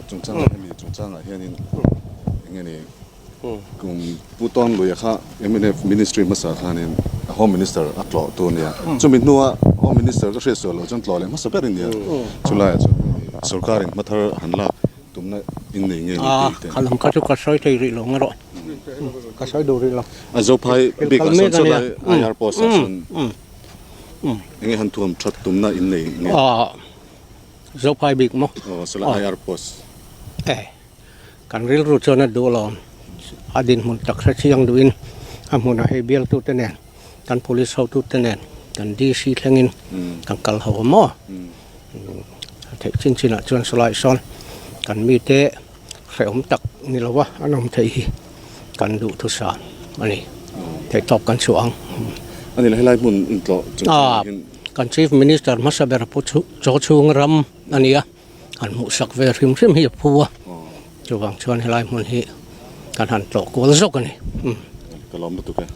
chungchangah hemi chungchangah hianin eng nge ni kum Pu Tawnluia kha mnf Ministry hmasa khanin a Home Minister a tlawh tu ania. Chumi hnua Home Minister ka hriat sual loh chuan tlawh leh hmasa ber ania. Chulaiah chuan sorkarin hma thar han lak tumna in nei nge ni tih te. Kha lam kha chu ka sawi thei rih lo nge rawh. Ka sawi duh rih lo. A Zophai bikah sawn chulai IR post ah sawn enge han thuam that tumna in nei nge? Zophai bik maw? Aw chulai IR post. E. Kan rilru chuan a duh lo. A dinhmun tak hre chiang duhin a hmunah hei bialtute nen, kan police hotute nen, kan DC thlengin kan kal ho a maw? A theih chin chinah chuan sawlai sawn kan mite hrehawm tak ni lova an awm theih hi kan duhthusam a ni. Theihtawp kan chhuah ang. A ni lo, helai hmun intlawh chungchangah hian. Kan Chief Minister hmasa ber Pu Chawchhung ram a ni a. Han hmuhsak ve hrim hrim hi a phu a, chuvang chuan helai hmun hi kan han tlawh kual zawk a ni. Ka lawm lutuk e.